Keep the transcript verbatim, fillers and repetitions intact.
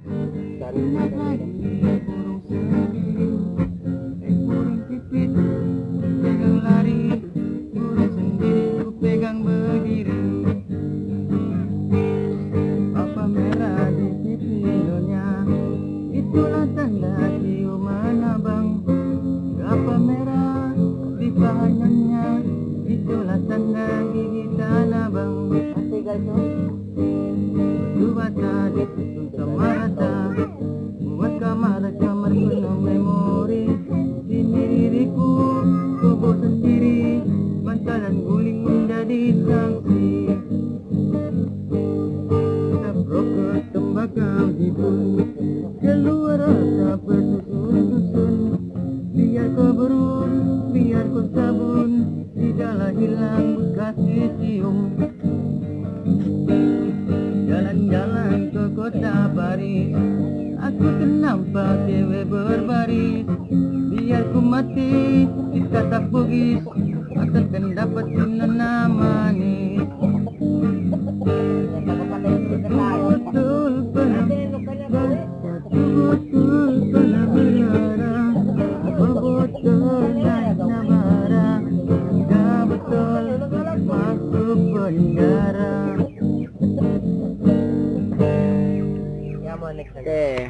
Dari mana? Burung sendiri, eh, burung pipit, pegang lari, burung sendiri ku pegang berdiri. Apa merah di pipinya, itulah tanda ciuman abang. Apa merah di pahanyangnya, itulah tanda gigitan abang. Asik, guys, oh. Dua tadi sama rata, buat kamar-kamar penuh memori. Sendiri ku, ku sendiri, bantalan guling menjadi saksi. Tabrok ke tembaga hibun, keluar asap bersusun-susun. Biar kau berun, biar kau sabun, tidaklah hilang bekas cium. Jalan-jalan ke kota Paris, aku ternampak cewek berbaris. Biar ku mati ditatap Bugis, asalkan dapat cinta manis. Betul pernah, betul pernah berharap, betul nak marah, dah betul masuk penjara. Okay.